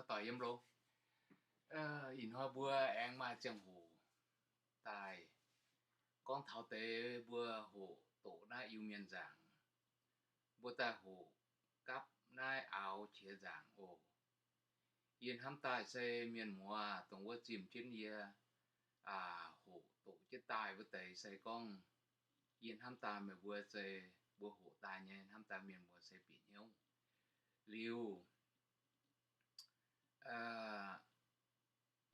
doic yiem longx. Ih hnoi mbuo aengx maaih ziangh hoc daaih gorngv taux deix mbuo hoqc doqc naaiv Iu-Mienh nzaangc. Mbuo daaih hoqc gapv naaiv aaux qiex nzaangc oc. Yie hnamv daaih se mienh muoz dongh wuov zimh jienv yie hoqc doqc jienv daaih wuov deix se gorngv yie hnamv daaih meih mbuo se mbuo hoqc daaih nyei, hnamv daaih mienh muoz se bieqc hnyouv. Liuz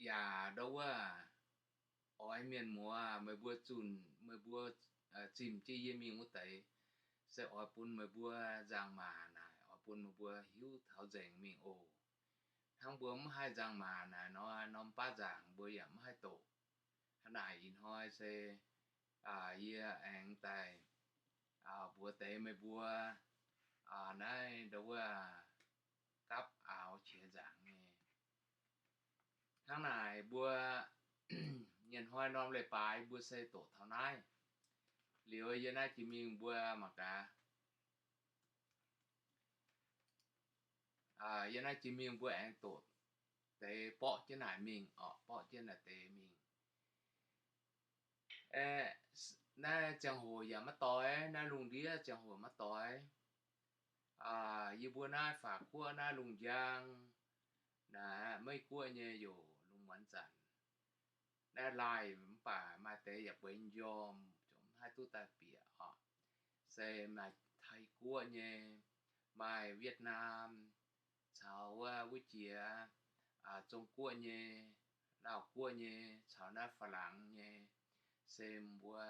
yaac ndau wuov oix mienh muoz meih mbuo zunc meih mbuo zimh jienv yie mingh wuov deix, se oix bun meih mbuo nzangc-maac naaic, oix bun meih mbuo hiuv taux nzengc mingh oc. Hnangv mbuo mv haih nzangc-maac naaic nor, norm baav nzaangc mbuo yaac mv haih doqc. Hnangv naaic ih hnoi se yie aengx daaih mbuox deix meih mbuo naaiv ndau wuov gapv aaux qiex nzaangc nyei. Hnangv naaic mbuo nyei hnoi norm leiz-baaix mbuo se doqc taux naaiv. Liuz yie naaiv jiex mingh mbuo mangc gaax. Yie naaiv jiex mingh mbuo aengx doqc deix borqv jienv naaic mingh orqc, borqv jienv naaic deix mingh. Naaiv ziangh hoc yaac maiv doix, naaiv lungh ndiev ziangh hoc maiv doix. Yie mbuo naaiv Faatv Guoqv naaiv lungh njang naaic, Meiv Guoqv nyei youc lungh muonz zanc naaiv laaih mv baac maaih deix yaac bueix njormh, mv haih duqv daaih bieqc orqc. Se maaih Taiv Guoqv nyei, maaih Wietnam, caux wuov wuov jiex Zong Guoqv nyei, Laauh Guoqv nyei, caux naaiv Faa-laangx nyei, se mbuo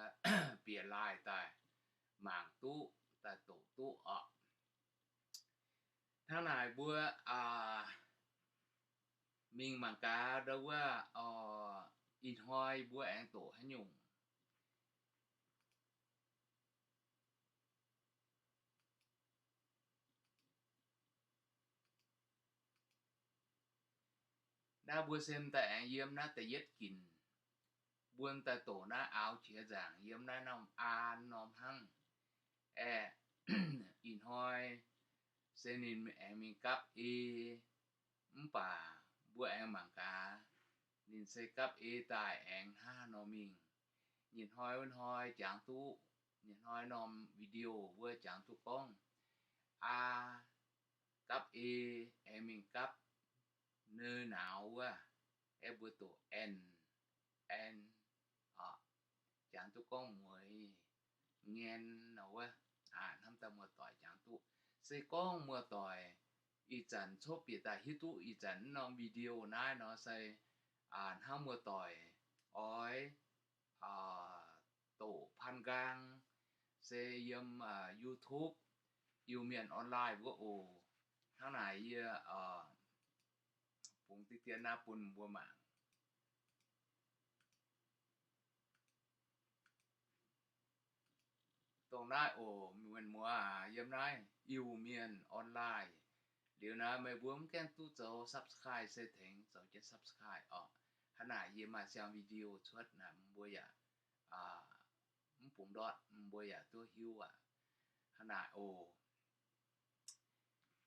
bieqc laaih daaih mangc duqv, daaih doqc duqv orqc. Hnangv naaic mbuo mingh mangc gaax ndau wuov, ih hnoi mbuo aengx doqc haaix nyungc. Naaiv mbuo se m'daaih aengx yiem naaiv da'yietv ginc, mbuo m'daaih doqc naaiv aaux qiex nzaangc yiem naaiv norm aa norm hnangv. Aeqv, ih hnoi se ninh aengx mingh gapv ei, mv baac mbuo aengx mangc gaax, ninh se gapv ei daaih aengx hnangv haaix nor mingh. Nyei hnoi wuov hnoi jangx duqv, nyei hnoi norm video wuov jangx duqv gorngv aa gapv ei aengx mingh gapv neu nauz wuov, aeqv, mbuo doqc en, en, jangx duqv gorngv mueiz, ngaen nor wuov. Hnamv daaih muoz-doic jangx duqv. Se gorngv muoz-doic ih zanc cov bieqc daaih hiuv duqv ih zanc norm video naaiv nor se hnangv muoz-doic oix doqc paan nqaang se yiem YouTube Iu-Mienh Online wuov oc. Hnangv naaic yie bungx diqv dien naaiv bun mbuo mangc. Dongh naaiv oc, mienh muoz aac, yiem naaiv Iu-Mienh Online. Liuz naaiv meih mbuo mv gaengh duqv zoux subscribe se tengx zoux jienv subscribe orqc. Hnangv naaic yie maaih siang video cuotv naaic mbuo yaac mv bungx ndortv, mbuo yaac duqv hiuv aqv. Hnangv naaic oc.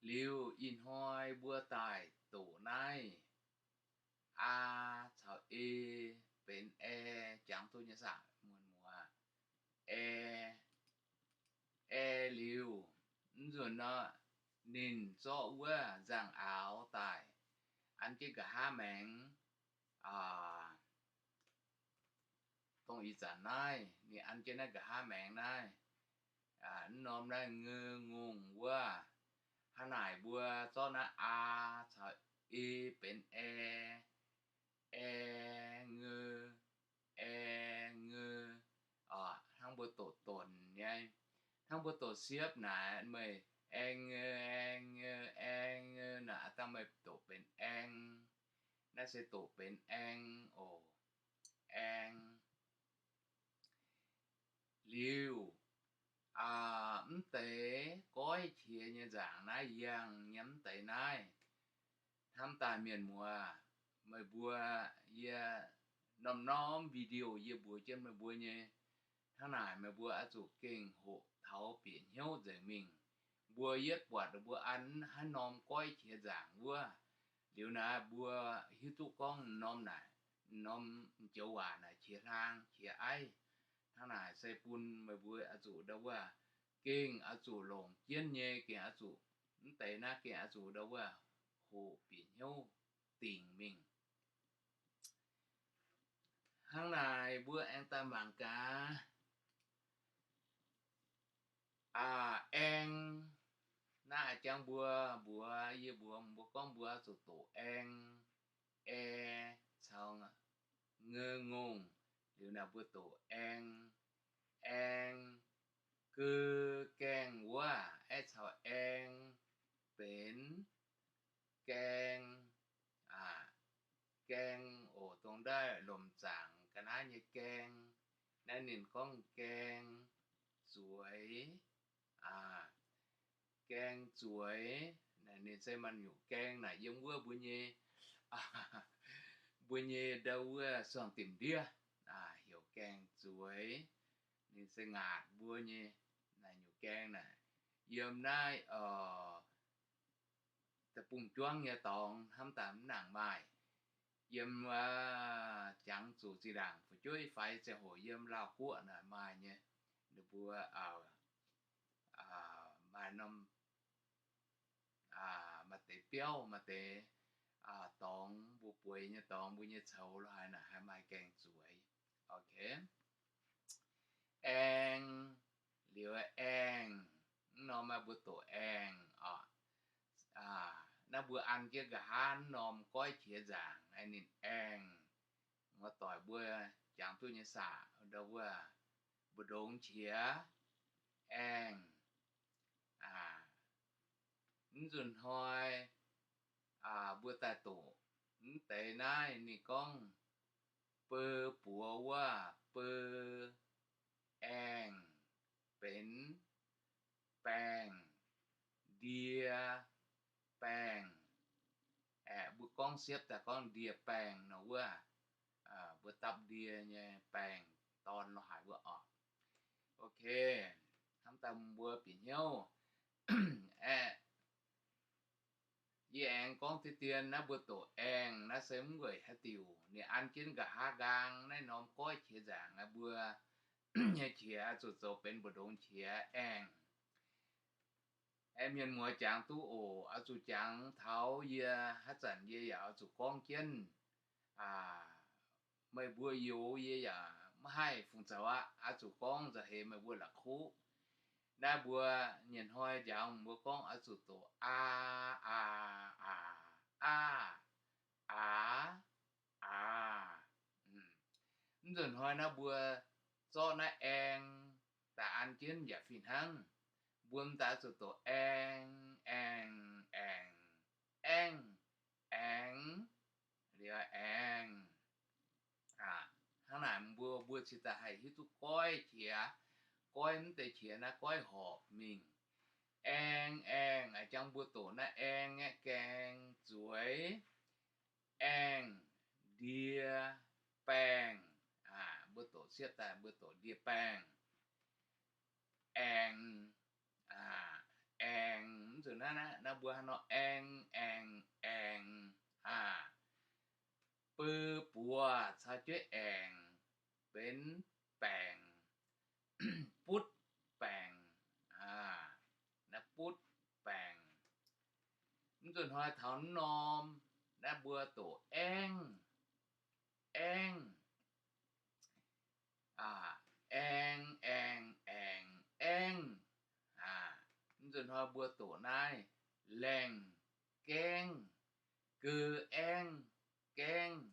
Liuz ih hnoi mbuo daaih doqc naaiv aa caux e benx ae, jangx duqv nyei saah, mienh muoz? Ae, ae liuz, mv nzunc nor, ninh zorqv wuov nzangc-aaux daaih, an jienv nqa'haav maengx, dongh ih zanc naaiv ninh an jienv naaiv nqa'haav maengx naaiv, mv norm naaiv ngeu ngongh wuov. Hnangv naaic mbuo zorqv naaiv aa caux e benx ae, ae ngeu, ae ngeu. Hnangv mbuo doqc donc nyei, hnangv mbuo doqc siepv naaic meih aeng ngeu, aeng ngeu, aeng ngeu naaic, dangh meih doqc benx aeng. Naaiv se doqc benx aeng oc. Aeng. Liuz, mv deix goiv qiex nyei nzaangc naaiv, yangh nyei mv deix naaiv, hnamv daaih mienh muoz, meih mbuo, yie norm-norm video yie mbuox jienv meih mbuo nyei. Hnangv naaic meih mbuo oix zuqc gengh hoqc taux bieqc hnyouv nzengc mingh. Mbuo yietv buatc mbuo an haaix norm goiv qiex nzaangc wuov, Liuz naaiv mbuo hiuv duqv gorngv norm naaic, norm joux waac naaic qiex hlaang qiex aiv. Hnangv naaic se bun meih mbuo oix zuqc ndau wuov, gengh oix zuqc longc jienv nyei, gengh oix zuqc, mv deix naaiv gengh oix zuqc ndau wuov, hoqc bieqc hnyouv dingc mingh. Hnangv naaic mbuo aengx daaih mangc gaax, aeng, naaiv a'jang mbuo mbuox, yie mbuox mbuo gorngv mbuo zuqc doqc aeng, ae, caux ngeu ngongh, liuz naaic mbuo doqc aeng, aeng, geu, gaeng wuov, aeqv, caux aeng, benx, gaeng, aa, gaeng oc, dongh ndaaih lomc zaangc ga'naaiv nyei gaeng, naaiv ninh gorngv gaeng zueiz, aa, gaeng zueiz, naaic ninh se maaih nyungc gaeng naaic yiem wuov mbuo nyei, mbuo nyei ndau wuov suangx dimc ndiev, aa, heuc gaeng zueiz, ninh se ngaatc mbuo nyei naaic nyungc gaeng naaic, yiem naaiv, aa, da'bung juangv nyei dorngx hnamv daaih mv nangc maaih. Yiem, aa, jangx zuqc zinh ndaangc fu'jueiv faix ziangh hoc yiem Laauh Guoqv naaic maaih nyei. Ninh mbuo, aa, maaih norm, aa, maaih deix biauv, maaih deix, aa, dorngx, mbuo bueix nyei dorngx, mbuo nyei coux lo haaix naaic haih maaih gaeng zueiz. Ok. Aeng, liuz aengh, mv norm maaih mbuo doqc aengh oc. Aa, naaiv mbuo an jienv nqa'haav mv norm goiv qiex nzaangc, ninh aengh. Muoz-doic mbuo jangx duqv nyei saah, ndau wuov, mbu'ndongx qiex, aengh. Aa, mv nzunc hnoi, aa, mbuo daaih doqc mv deix naaiv ninh gorngv beu buoz wuov, beu, aengh, benx, baengh, ndie, baengh. Aeqv, mbuo gorngv siepv daaih gorngv ndie-baengh nor wuov, aa, mbuo dapv ndie nyei baengh dorn lo haaix wuov oc. Ok, hnamv daaih mbuo bieqc hnyouv. Aeqv, yie aengx gorngv deix dien naaiv mbuo doqc aengh naaiv se mv weic haaix diuc, ninh an jienv nqa'haav nqaang naaiv norm goiv qiex nzaangc aqv, mbuo nyei qiex oix zuqc zoux benx mbu'ndongx qiex aengh. Aeqv, mienh muoz jangx duqv oc, oix zuqc jangx taux yie haaix zanc yie yaac oix zuqc gorngv jienv. Aa, meih mbuo youz yie yaac maiv haih fungx zoux aqv, oix zuqc gorngv nzauh heix meih mbuo la'kuqv. Naaiv mbuo nyei hnoi njaaux mbuo gorngv oix zuqc doqc aa, aa, aa, aa, aa, aa. Mv nzunc hnoi naaiv mbuo zorqv naaiv aeng daaih an jienv yaac fih hnangv. Mbuo m'daaih zuqc doqc aeng, aeng, aengx, aengv, aengx, liuz aengx. Aa, hnangv naaic mbuo, mbuo cingx daaih haih hiuv duqv goiv qiex, goiv mv deix qiex naaiv goiv horpc mingh. Aeng, aengh, a'jang mbuo doqc naaiv aeng aeqv, gaeng, zueiz, aengh, ndie, baengh. Aa, mbuo doqc siepv daaih mbuo doqc ndie baengh. Aengh, aa, aengh, mv zuqc naaiv, naaiv mbuo hnangv nor aeng, aengh, aengh, aa, beu buoz caux jueiv aengh benx baengc, butv baengc, aa, naaiv butv baengc. Mv nzunc hnoi taux norm naaiv mbuo doqc aengv, aengv, aa, aeng, aengh, aengx, aengv. Aa, mv nzunc hnoi mbuo doqc naaiv laengh gaengv, geu aengv, gaengv.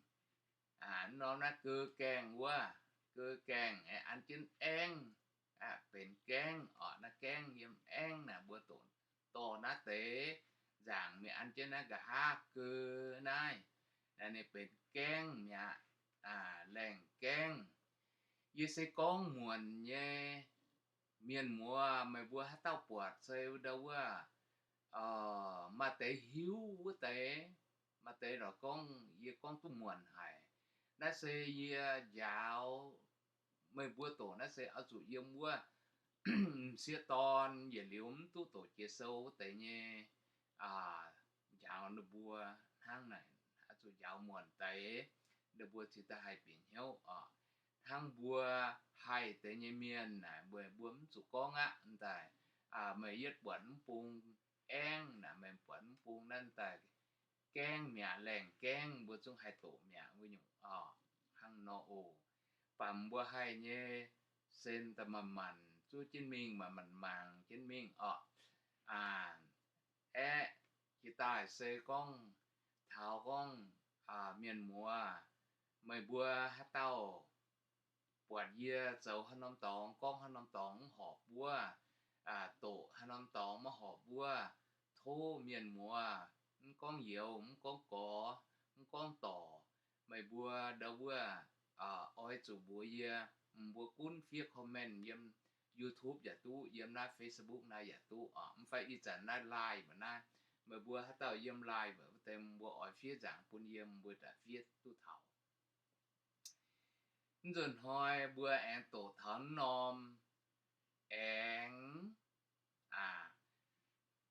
Aa, norm naaiv geu gaengh wuov, geu gaengh aeqv, an jienv aengv, aa, benx gaengv oc. Naaiv gaengv yiem aengv naaic mbuo doqc dorh naaiv deix nzaangc mingh an jienv naaiv nqa'haav geu naaiv, naaiv ninh benx gaengv mi'aqv. Aa, laengh gaengv. Yie se gorngv muonc nyei. Mienh muoz, meih mbuo haaix dauh buatc se ndau wuov, maaih deix hiuv wuov deix, maaih deix lorqc gorngv yie gorngv duqv muonc haic. Naaiv se yie njaaux meih mbuo doqc naaiv se oix zuqc yiem wuov m'sieqv dorn yietc liuz mv duqv doqc jiex sou wuov deix nyei, aa, njaaux ninh mbuo. hnangv naaic, oix zuqc njaaux muonc deix, ninh mbuo cingx daaih haih bieqc hnyouv oc. Hnangv mbuo haih deix nyei mienh naaic, mbuo, mbuo mv zuqc gorngv aqv, daaih, meih yietv buatc mv bung aengv naaic, meih buatc mv bung naaiv daaih gaengh mi'aqv, laengh gaengh, mbuo zungv haih doqc mi'aqv wuov nyungc oc. Hnangv nor oc. Baac mbuo haih nyei, se daaih manc-manc zuov jienv mingh, manc-manc mangc jienv mingh oc. Aeqv, jiex daaih se gorngv, taux gorngv, mienh muoz, meih mbuo haaix dauh buatc yie zoux haaix norm dorngx, gorngv haaix norm dorngx mv horpc wuov, doqc haaix norm dorngx maiv horpc wuov, tov mienh muoz, mv gorngv youz, mv gorngv gorx, mv gorngv dorc, meih mbuo ndau wuov oix zuqc mbuox yie. Mbuo gunv fiev comment yiem YouTube yaac duqv, yiem naaiv Facebook naaiv yaac duqv oc. Mv fai ih zanc naaiv live mbuo naaiv, meih mbuo haaix dauh yiem live mbuo wuov deix, mbuo oix fiev nzaangc bun yie, mbuo daaih fiev duqv taux. Mv nzunc hnoi mbuo aengx doqc taux norm aengx,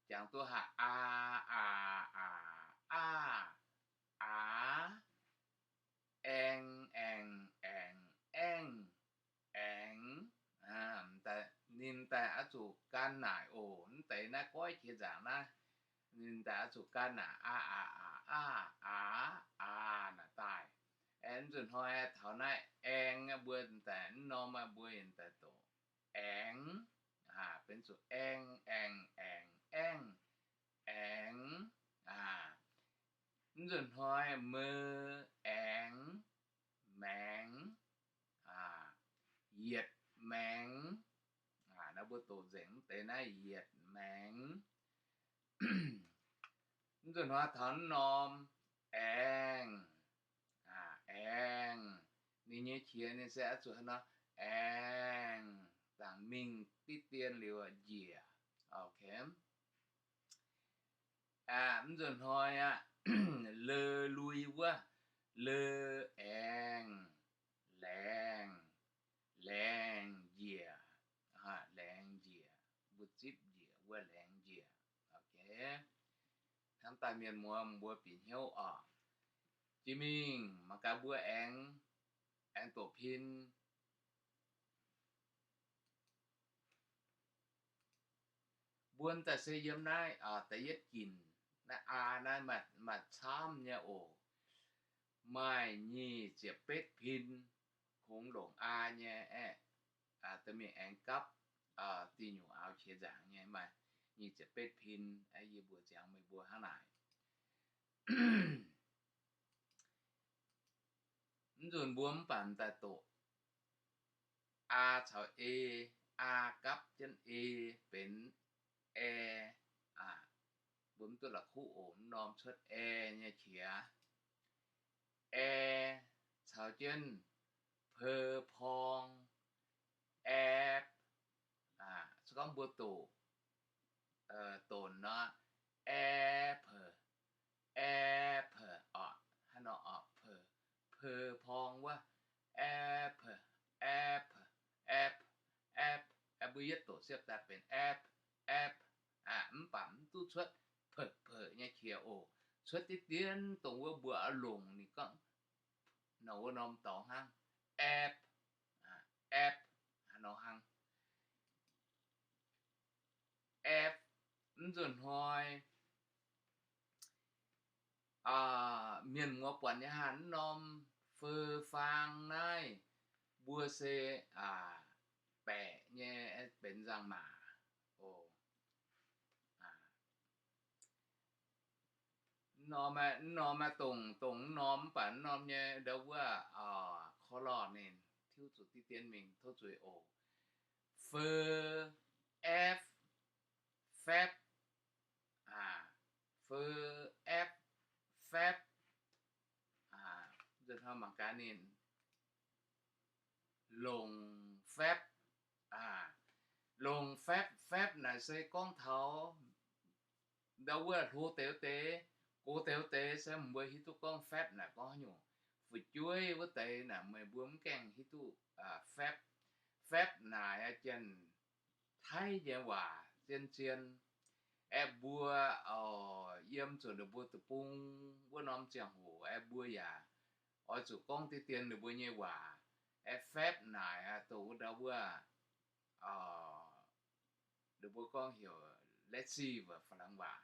jangx duqv haaix, aa, aa, aa, aa, aeng, aengx, aengx, aengx, aengx. Ninh daaih oix zuqc gan naaic oc. Mv deix naaiv goiv qiex nzaangc naaiv, ninh daaih oix zuqc gan naaic, aa, aa, aa, aa, aa, aa, naaic daaih. Aengx mv nzunc hnoi taux naaiv aeng, mbuo daaih mv norm, mbuo daaih doqc aengx, benx zuqc aeng, aengx, aengx, aengx, aengx. Mv nzunc hnoi mei, aengx, maengx, yietc maengx. Naaiv mbuo doqc nzengc mv deix naaiv yietc maengx. Mv nzunc hnoi taux norm aengx, aengx, ninh nyei qiex ninh se oix zuqc hnangv nor aengx, zaangc mingh diqv dien liuz njiec. Mv nzunc hnoi aqv, le lui wuov, le, aengx, laengz, laengz njiec, laengz njiec, mbuo zipv njiec wuov laengz njiec. Hnamv daaih mienh muoz mbuo bieqc hnyouv oc. Jiex mingh mangc gaax mbuo aengx, aengx doqc pin. Mbuo daaih se yiem naaiv da'yietv ginc, naaiv aa naaiv maaih camv nyei oc. Maaih nyic ziepc betv pin, kungx longc aa nyei aeqv, dorh mingh aengx gapv diuh nyungc aaux qiex nzaangc nyei maaih nyic ziepc betv pin. Yie mbuox ziangx meih mbuo hnangv naaic. Mv nzunc mbuo mv baac daaih doqc aa caux e, aa gapv jienv e benx ae. Mbuo mv duqv la'kuqv oc, mv norm cuotv ae nyei qiex. Ae caux jienv pe porng, aepv. Se gorngv mbuo doqc, donx nor, aepv, aepv, oc, hnangv nor oc, pe, pe porng wuov, aepv, aepv, aepv, aepv. Mbuo yietv doqc siepv daaih benx aepv, aepv. Mv baac mv duqv cuotv peuc peuc nyei qiex oc. Cuotv diqv dien dongh wuov mbuo oix longc ninh gorngv nor wuov norm dorngx hnangv, aepv, aepv, hnangv nor hnangv. Aepv, mv nzunc hnoi mienh muoz buatc nyei haaix norm feu faang naaiv, mbuo se baeqc nyei benx nzangc-maac oc. Mv norm, mv norm dongh, dongh mv norm, mv baac mv norm nyei ndau wuov, korv-lorh ninh tiuv zuqc diqv dien mingh, tov zuiz oc. Feu, aepv, faepv, feu, aepv, faepv. Nzunc hnoi mangc gaax ninh longc faepv. Longc faepv, faepv naaic se gorngv taux ndau wuov hlo deix wuov deix, gox deix wuov deix se mbuo hiuv duqv gorngv faepv naaic gorngv haaix nyungc. Fu'jueiv wuov deix naaic meih mbuo mv gaengh hiuv duqv. Faepv, faepv naaic janx-taiv nyei waac zien-zien. Aeqv, mbuo oc, yiem zuqc ninh mbuo deic-bung wuov norm ziangh hoc aeqv, mbuo yaac oix zuqc gorngv deix dien ninh mbuo nyei waac aeqv, faepv naaic aeqv, dongh wuov ndau wuov, ninh mbuo gorngv heuc let's see, Faa^laangx waac,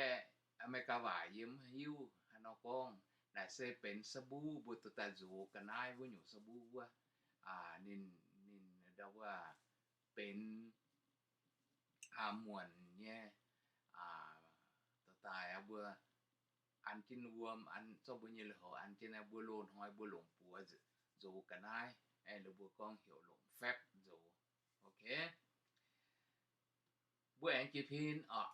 aeqv, Aa^me^li^gaa waac yie mv hiuv haaix nor gorngv. Naaic se benx สบู่ mbuo dorh daaih nzox ga'naaiv wuov nyungc สบู่ wuov. Ninh, ninh ndau wuov benx muonc nyei, dorh daaih mbuo an jienv wuom, an zorqv mbuo nyei lui-houx an jienv, mbuo loz-hnoi mbuo longc buoz nzox ga'naaiv, ninh mbuo gorngv heuc longc faepv nzox. Ok, mbuo aengx jiex pin oc.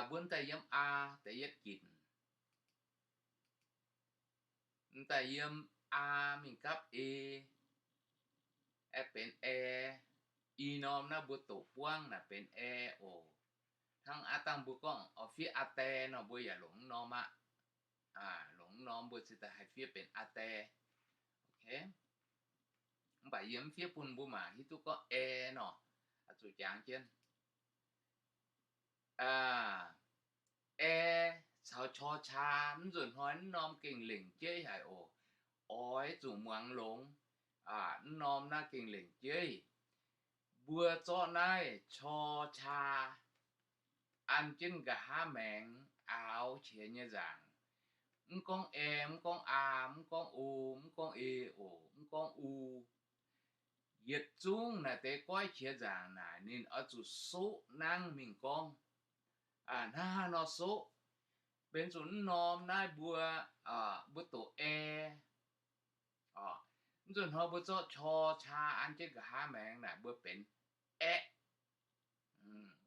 Mbuo daaih yiem aa da'yietv ginc. Daaih yiem aa mingh gapv e, aeqv, benx ae. I norm naaiv mbuo doqc buangv naaic benx ae oc. Hnangv aav dangh mbuo gorngv oix fiev aa dae nor, mbuo yaac longc mv norm aqv. Longc mv norm mbuo cingx daaih haih fiev benx aa dae. Ok, mv baac yie mv fiev bun mbuo mangc hiuv duqv gorngv ae nor, zuqc jangx jienv. Ae caux ชอช้าง mv nzunc hnoi mv norm gengh lengc jeiv haic oc. Oix zuqc muangx longx. Mv norm naaiv gengh lengc jeiv. Mbuo zorqv naaiv ชอช้าง an jienv nqa'haav maengx aaux qiex nyei nzaangc. Mv gorngv ae, mv gorngv aa, mv gorngv o, mv gorngv e oc, mv gorngv u. Yietc zungv naaic deix goiv qiex nzaangc naaic ninh oix zuqc soqv nangv mingh gorngv. Hnangv haaix nor soqv? Benx zuqc mv norm naaiv mbuo, mbuo doqc ae. Mv nzunc hnoi mbuo zorqv ชอช้าง an jienv nqa'haav maengx naaic mbuo benx aeqv.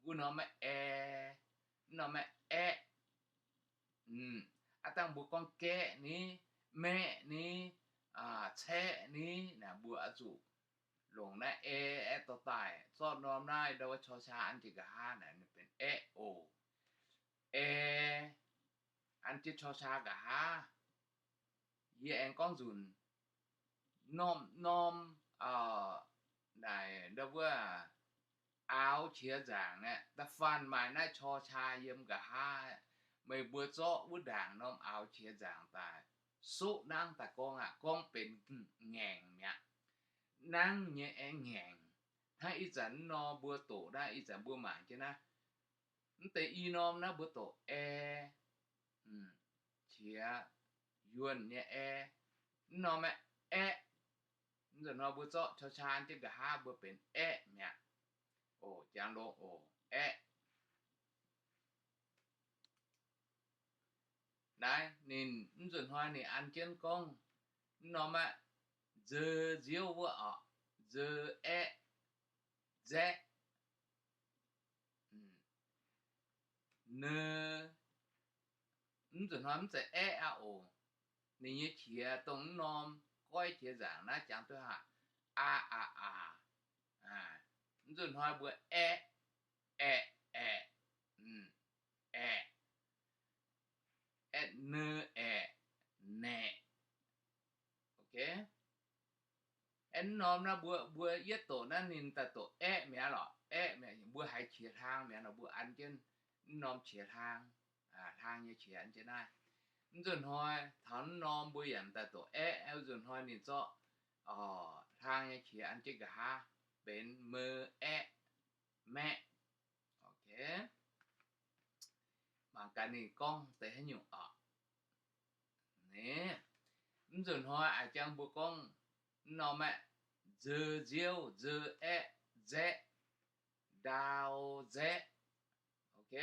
Wuov norm maiv ae, mv norm maiv aeqv. Aav dangh mbuo gorngv gaeqv ni, maeqv ni, caeqv ni naaic mbuo oix zuqc longc naaiv ae aeqv dorh daaih. Zorqv norm naaiv ndau wuov ชอช้าง an jienv nqa'haav naaic ninh benx aeqv oc. Ae an jienv ชอช้าง nqa'haav. Yie aengx gorngv nzunc norm-norm naaic ndau wuov aaux qiex nzaangc aeqv, da'faanh maaih naaiv ชอช้าง yiem nqa'haav, meih mbuo zorqv wuov ndaangc norm aaux qiex nzaangc daaih soqv nangv daaih gorngv aqv, gorngv benx ngaengc mi'aqv. Nangv nyei aengx ngaengc. Hnangv ih zanc mv norm mbuo doqc naaiv, ih zanc mbuo mangc jienv naaiv, mv deix i norm naaiv mbuo doqc ae, qiex yuonh nyei ae. Mv norm aeqv, aeqv. Mv nzunc hnoi mbuo zorqv ชอช้าง jienv nqa'haav mbuo benx aeqv mi'aqv. Oc, jangx longx oc, aeqv. Naaiv ninh mv nzunc hnoi ninh an jienv gorngv mv norm aeqv, nzou nziouv wuov oc, nzou aeqv, nzaeqv. Neu, mv nzunc hnoi mv zeiz aeqv aqv oc. Ninh nyei qiex dongh mv norm goiv qiex nzaangc naaiv jangx duqv haic, aa, aa, aa. Mv nzunc hnoi mbuo aeqv, aeqv, aeqv, aeqv, aeqv, neu, aeqv, naeqv. Ok. Aeqv, mv norm naaiv mbuo, mbuo yietv doqc naaiv ninh daaih doqc aeqv mi'aqv lorqc. Aeqv mi'aqv, mbuo haiz qiex hlang mi'aqv nor mbuo an jienv mv norm qiex hlang, hlang nyei qiex an jienv naaiv. Mv nzunc hnoi taux mv norm mbuo yaac daaih doqc aeqv. Mv nzunc hnoi ninh zorqv hlang nyei qiex an jienv nqa'haav benx meu, aeqv, maeqv. Ok. Mangc gaax ninh gorngv deix haaix nyungc oc. Mv nzunc hnoi a'jang mbuo gorngv mv norm aeqv, nzou nziouv, nzou aeqv, nzaeqv, ndau nzaeqv. Ok.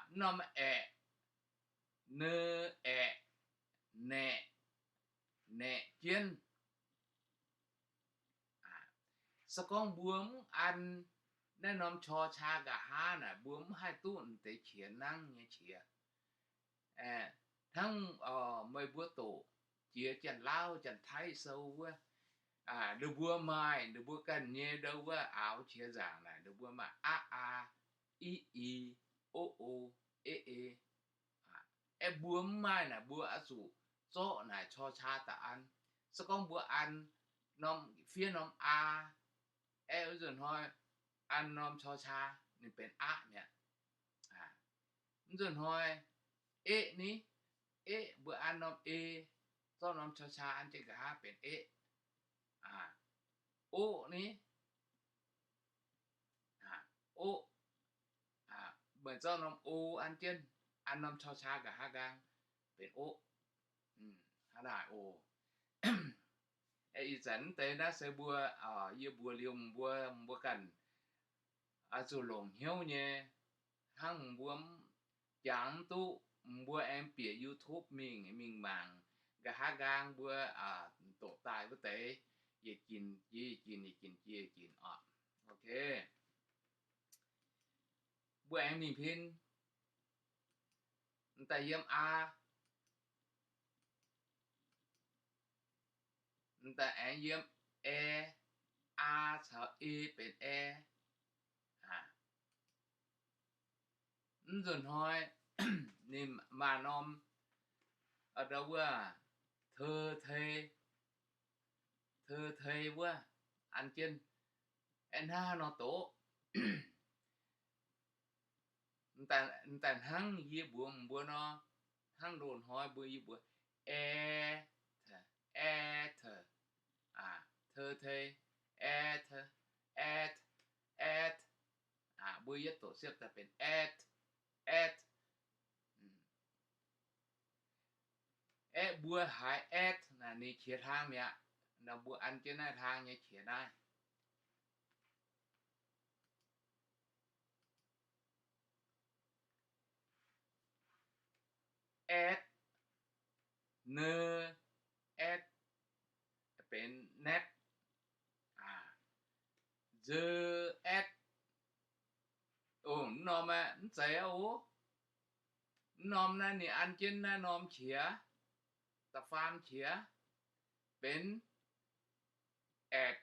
Mv norm aeqv, neu aeqv, naeqv, naeqv jienv. Se gorngv mbuo mv an naaiv norm ชอช้าง nqa'haav naaic, mbuo mv haih duqv deix qiex nangv nyei qiex. Hnangv meih mbuo doqc jiex Janx-Lauv Janx-Taiv sou wuov, ninh mbuo maaih ninh mbuo ganh nyei ndau wuov aaux qiex nzaangc naaic, ninh mbuo maaih aqv, aa, iv, i, o, o, e, e. Aeqv, mbuo mv maaih naaic, mbuo oix zuqc zorqv naaic ชอช้าง daaih an. Se gorngv mbuo an norm fiev norm aa, aeqv, wuov nzunc hnoi an norm cau caa, ninh benx aqv mi'aqv. Mv nzunc hnoi, eqv ni, eqv mbuo an norm e, zorqv norm cau caa an jienv nqa'haav benx eqv. Oqv ni, oqv, meih zorqv norm o an jienv, an norm cau caa nqa'haav nqaang benx oqv. Hnangv naaic oc. Ih zanc naaiv deix naaiv se mbuo, yie mbuox liuz mbuo, mbuo ganh zuqc longc hnyouv nyei. Hnangv mbuo jangx mv duqv, mbuo aengx bieqc YouTube mingh, mingh mangc nqa'haav nqaang mbuo doqc daaih wuov deix, yietc ginc jiex yietc ginc, yietc ginc jiex yietc ginc oc. Ok. Mbuo aengx mingh pin. M'daaih yiem aa, m'daaih aengx yiem ae, aa caux e benx ae. Mv nzunc hnoi ninh maaih norm ndau wuov, teu tei, teu tei wuov, an jienv aeqv, hnangv nor doqc. M'daaih hnangv yie mbuox mbuo nor, hnangv loz-hnoi mbuo yie mbuox ae, ae, teu tei, ae, ae, ae, mbuo yietv doqc siepv daaih benx aet, aet. Aeqv, mbuo haiz aet naaic ninh qiex hlang mi'aqv. Nor mbuo an jienv naaiv hlang nyei qiex naaiv. Aet, ne, aet, benx naetv, ze, aet. Ov, mv norm aeqv, mv zeiz aqv oc. Mv norm naaiv ninh an jienv naaiv norm qiex, da'faam qiex, benx aetc,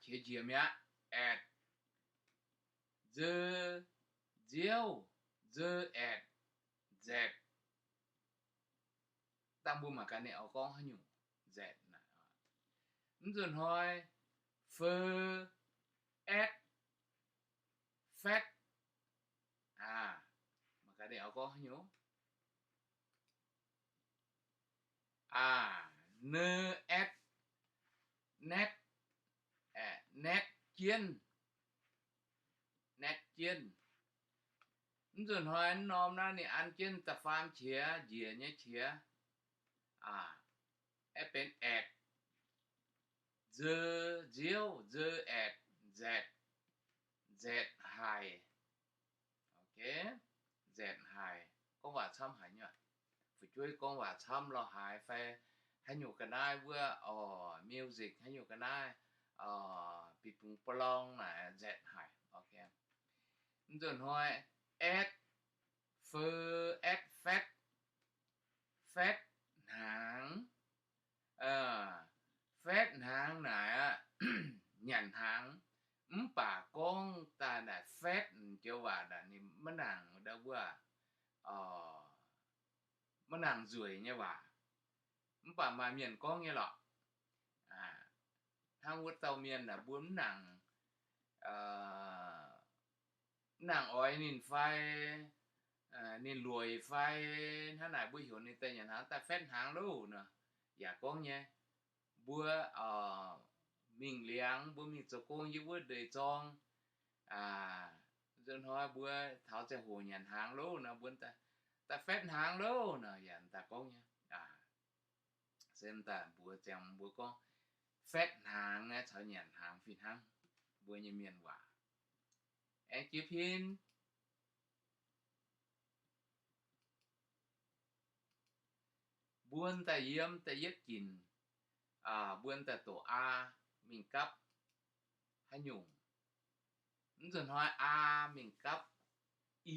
qiex njiec mi'aqv, aetc, ze, nziouv, ze, aetc, nzaetc. Dangh mbuo mangc gaax ninh oix gorngv haaix nyungc nzaetc. Mv nzunc hnoi, feu, aetv, faetv. Mangc gaax ninh oix gorngv haaix nyungc. Aa, ne, aetv, naetv, naetv jienv, naetv jienv. Mv nzunc hnoi mv norm naaiv ninh an jienv da'faam qiex, njiec nyei qiex, aeqv, benx aetc, ze, nziouv, ze, aetc, nzaetc, nzaetc haic. Nzaetc haic, gorngv waac camv haic nyei. Fu'jueiv gorngv waac camv lorh haaix fai haaix nyungc ga'naaiv wuov, music haaix nyungc ga'naaiv, bi bungx ba'long naaic nzaetc haic. Mv nzunc hnoi, aetv, feu, aetv, faetv, faetv hnaangx. Faetv hnaangx naaic aqv, nyanc hnaangx. Mv baac gorngv daaih naaic faetv joux waac naaic ninh maiv nangc ndau wuov, maiv nangc nzueic nyei waac. Mv baac maaih mienh gorngv nyei lorqc. Hnangv wuov dauh mienh naaic mbuo mv nangc, mv nangc oix ninh fai, ninh lueic fai, hnangv naaic mbuo heuc ninh daaih nyanc hnaangx, daaih faetv hnaangx loh nor, yaac gorngv nyei. Mbuo mingh liangx, mbuo mingh zoux gong yiem wuov ndeic zorng, nzunc hnoi mbuo taux ziangh hoc nyanc hnaangx loh nor, mbuo daaih faetv hnaangx loh nor, yaac daaih gorngv nyei. Se daaih mbuox ziangx mbuo gorngv faetv hnaangx naaiv caux nyanc hnaangx fih hnangv, mbuo nyei mienh waac. Aengx jiex pin mbuo daaih yiem da'yietv ginc, mbuo daaih doqc aa mingh gapv haaix nyungc. Mv nzunc hnoi aa mingh gapv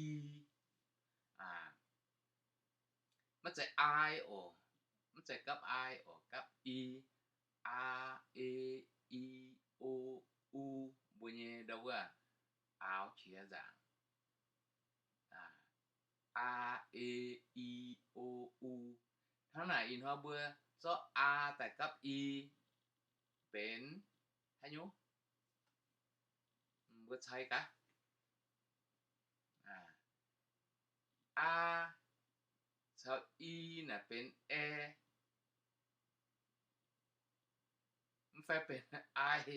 i, maiv zeiz ai oc, maiv zeiz gapv ai oc, gapv i, a, e, i, o, u, mbuo nyei ndau wuov aaux qiex nzaangc. A, e, i, o, u. Hnangv naaic ih hnoi mbuo zorqv a daaih gapv i benx haaix nyungc? cai gaax. Aa caux i naaic benx ae, mv fai benx ai.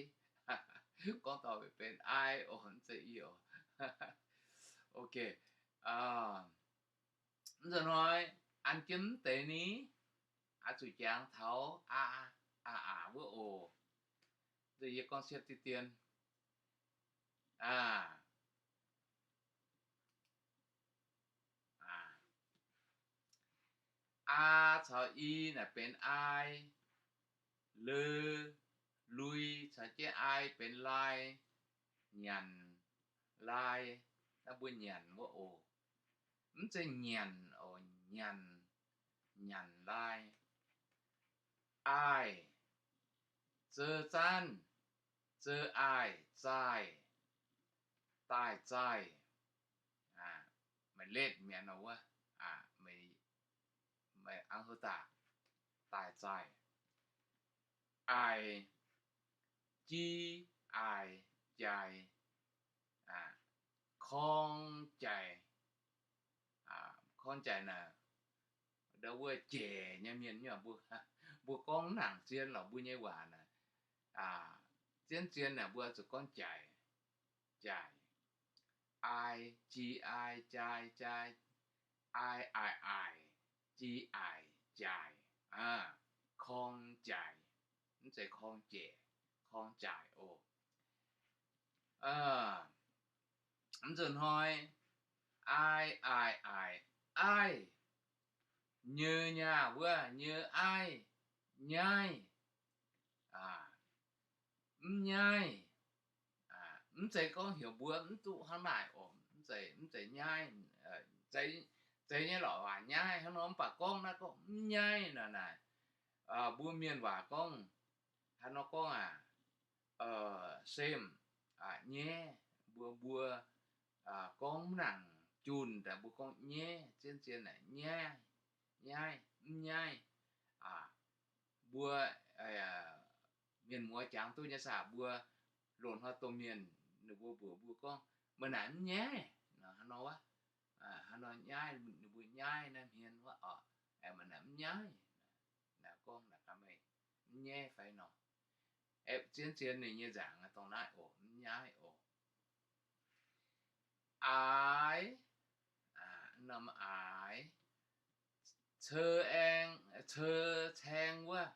Gorngv taux benx ai oc, mv zeiz i oc. Ok. Mv nzunc hnoi an jienv mv deix ni, oix zuqc jangx taux aa, aa, aa wuov oc. Nzunc yie gorngv siepv diqv dien. Aa, aa caux i naaic benx ai, le, lui caux jienv ai benx lai, nyanc, lai. Naaiv mbuo nyanc wuov oc. Mv zeiz nyanc oc, nyanc, nyanc lai. Aai, zeu zaanv, zeu aai, zaaih, daaih zaaih. Meih letv mi'aqv nor wuov, meih, meih a'hneiv daaih, daaih zaaih. Aaic, ji, aaic, jaaix, korng jaaix. Korng jaaix naaic, ndau wuov jaic nyei mienh nyei, mbuo gorngv nangc zien lorqc mbuo nyei waac naaic, zien zien naaic mbuo zuqc gorngv jaic, jaic. Aai, ji, aai, jaaix, jaaix, aai, aaic, aaic, ji, aaic, jaic. Korng jaic, mv zeiz korng jaic, korng jaic oc. Mv nzunc hnoi, aai, aaic, aaic, aiv, nyei, nyaah wuov, nyei, aiv, nyaiv, mv nyaiv. Mv zeiz gorngv heuc mbuo mv duqv hnangv naaic oc. Mv zeiz, mv zeiz nyaiv, zeiz nyei lorqc waac nyaiv hnangv nor, mv baac gorngv naaiv gorngv mv nyaiv nor naaic, mbuo mienh waac gorngv, haaix nor gorngv aac, sem, nyaiv, mbuo, mbuo gorngv mv nangc junh daaih mbuo gorngv nyaiv, zien zien naaic nyaiv, nyaiv, mv nyaiv. Mbuo mienh muoz jangx duqv nyei saah, mbuo loz-hnoi domh mienh ninh mbuo mbuox mbuo gorngv, meih naaic mv nyaiv, hnangv nor wuov, hnangv nor nyaiv, ninh mbuo nyaiv naaiv hmien wuov oc, meih naaic mv nyaiv, naaic gorngv naaic gaax meih, mv nyaiv fai nor. Aeqv, zien zien ninh nyei nzaangc dongh naaiv oc, mv nyaiv oc. Aaix, norm aaix, ceu aeng, ceu caeng wuov,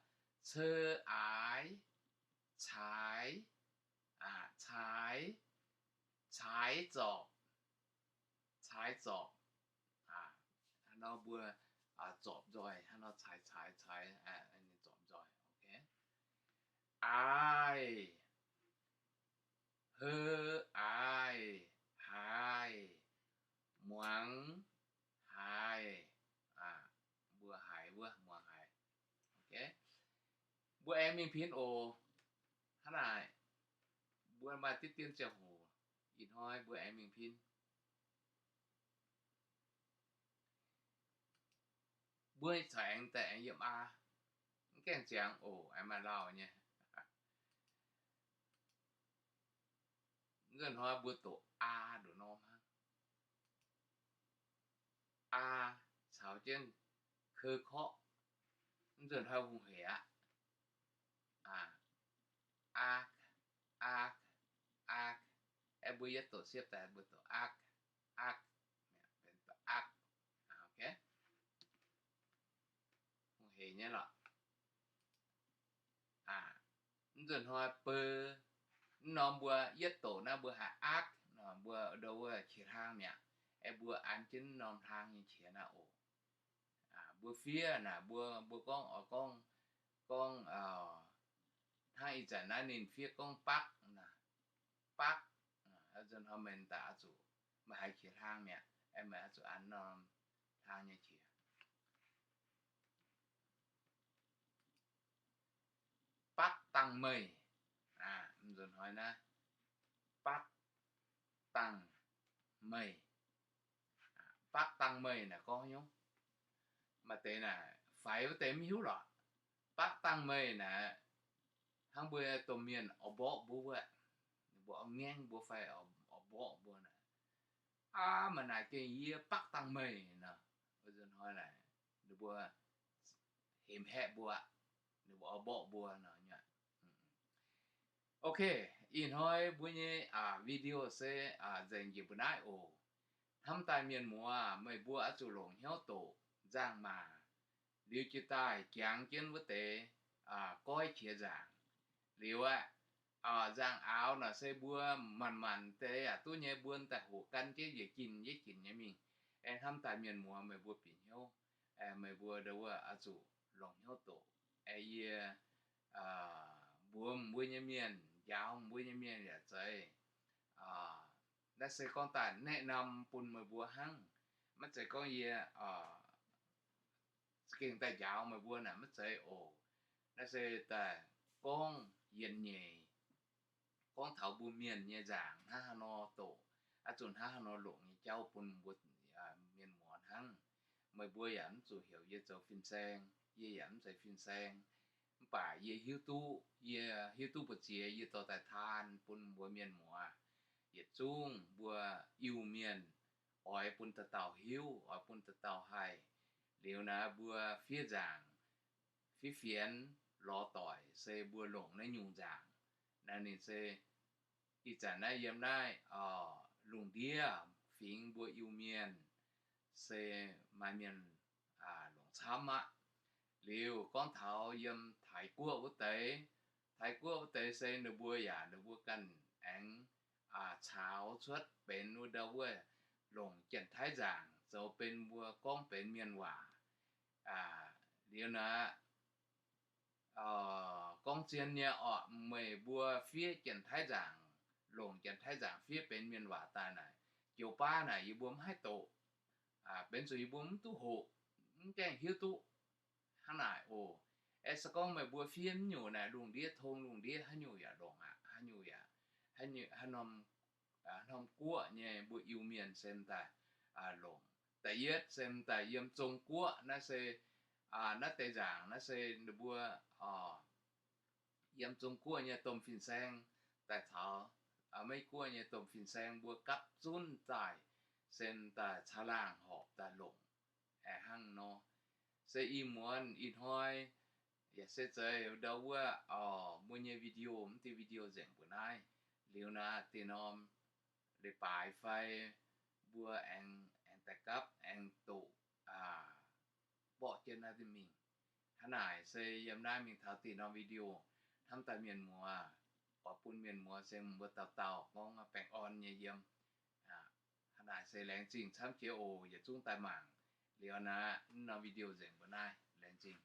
ceu aaix, caaix, caaix, caaix zorpc, caaix zorpc. Hnangv nor mbuo zorpc nzoih, hnangv nor caaix, caaix, caaix, ninh zorpc nzoih. Aaix, heu aaix, haaix, muangx haaix, mbuo haiz wuov muangx haiz. Mbuo aengx mingh pin oc. Hnangv naaic, mbuo maaih diqv dien ziangh hoc, ih hnoi mbuo aengx mingh pin. Mbuo caux aengx daaih aengx yiem aa, mv gaengh ziangx oc, aengx maaih lauh nyei. Nzunc hnoi mbuo doqc aa ndoqc norm hnangv. Aa caux jienv keu korqv, nzunc hnoi hungh hec aqv. Aakv, aakv, aakv. Aeqv, mbuo yietv doqc siepv daaih mbuo doqc aakv, aakv, aakv. Hungh hec nyei lorqc. Mv nzunc hnoi beu, mv norm mbuo yietv doqc naaiv mbuo haiz aakv, mbuo ndo wuov qiex hlang mi'aqv. Aeqv, mbuo an jienv mv norm hlang nyei qiex naaiv oc. Mbuo fiev naaic, mbuo, mbuo gorngv, gorngv, gorngv, hnangv ih zanc naaiv ninh fiev gorngv bakv naaic, bakv. Nzunc hnoi meih daaih oix zuqc, meih haiz qiex hlang mi'aqv, aeqv, meih oix zuqc an norm hlang nyei qiex. Bakv dangh meih. Nzunc hnoi naaiv, bakv dangh meih. Bakv dangh meih naaic gorngv haaix nyungc? Maaih deix naaic faix wuov deix mv hiuv lorqc. Bakv dangh meih naaic, hnangv mbuo domh mienh oix mborqv mbuo wuov, mbuo oix ngaengv mbuo fai oix mborqv mbuo naaic, aav, maaih naaic gengh yie bakv dangh meih nor, hnoi naaic ninh mbuo hemx haeqv mbuo, ninh mbuo oix mborqv mbuo nor. Ok, ih hnoi mbuo nyei video se nzengc njiec mbuo naaiv oc. Hnamv daaih mienh muoz, meih mbuo oix zuqc longc hnyouv doqc nzangc-maac, liuz jiez daaih jangx jienv wuov deix goiv qiex nzaangc. Liuz aqv, nzangc aaux naaic se mbuo manc-manc deix yaac duqv nyei, mbuo daaih hoqc gan jienv yietc ginc yietc ginc nyei mingh. Aeqv, hnamv daaih mienh muoz, meih mbuo bieqc hnyouv, meih mbuo ndo wuov oix zuqc longc hnyouv doqc. Aeqv, yie mbuox mbuo nyei mienh, njaaux mbuo nyei mienh yaac zeiz, naaiv se gorngv daaih แนะนำ bun meih mbuo hnangv. Maiv zeiz gorngv yie za'gengh daaih njaaux meih mbuo naaic, maiv zeiz oc. Naaiv se daaih gorngv yienx nyeic, gorngv taux mbuo mienh nyei nzaangc hnangv haaix nor doqc, oix zuqc hnangv haaix nor longc nyei jauv bun mbuo mienh muoz hnangv. Meih mbuo yaac mv zuqc heuc yie zoux fin-saeng, yie yaac mv zeiz fin-saeng. Mv baac yie hiuv duqv, yie hiuv duqv mbu'ziex yie dorh daaih taan bun mbuo mienh muoz. Yietc zungv mbuo Iu-Mienh oix bun dauh dauh hiuv, oix bun dauh dauh haih. Liuz naaiv mbuo fiev nzaangc, fiev fienx, lorz doic se mbuo longc naaiv nyungc nzaangc. Naaiv ninh se ih zanc naaiv yiem naaiv lungh ndiev fingx mbuo Iu-Mienh se maaih mienh longc camv aqv. Liuz gorngv taux yiem Taiv-Guoqv wuov deix, Taiv-Guoqv wuov deix se ninh mbuo yaac ninh mbuo ganh aengx caux cuotv benx wuov ndau wuov longc Janx-Taiv nzaangc zoux benx mbuo gorngv benx mienh waac. Liuz naaic gorngv zien nyei orqc, meih mbuo fiev Janx-Taiv nzaangc, longc Janx-Taiv nzaangc fiev benx mienh waac daaih naaic, joux baav naaic yie mbuo mv haih doqc, benx zuqc yie mbuo mv duqv hoqc, mv gaengh hiuv duqv. Hnangv naaic oc. Aeqv, se gorngv meih mbuo fiev mv nyungc naaic, lungh ndiev tong lungh ndiev haaix nyungc yaac longc aqv, haaix nyungc yaac, haaix norm guoqv nyei mbuo Iu-Mienh se m'daaih longc. Da'yietv se m'daaih yiem Zong-Guoqv naaiv se, naaiv deix nzaangc naaiv se ninh mbuo yiem Zong-Guoqv nyei domh fin-saeng daaih caux Meiv-Guoqv nyei domh fin-saeng mbuo gapv zunv daaih, se m'daaih caangh laangh horpc daaih longc. Aeqv, hnangv nor, se ih muonz ih hnoi yaac se zeiz ndau wuov mbuo nyei video, mv diuh video nzengc mbuo naaiv. Liuz naaiv deix norm leiz-baaix fai mbuo aengx, aengx daaih gapv aengx doqc mborqv jienv naaiv deix mingh. Hnangv naaic se yiem naaiv mingh taux deix norm video, hnamv daaih mienh muoz, oix bun mienh muoz se mbuo dauh dauh gorngv baengh orn nyei yiem. Hnangv naaic se laengz zingh camv jiex oc. Yietc zungv daaih mangc liuz naaiv norm video nzengc mbuo naaiv. Laengz zingh.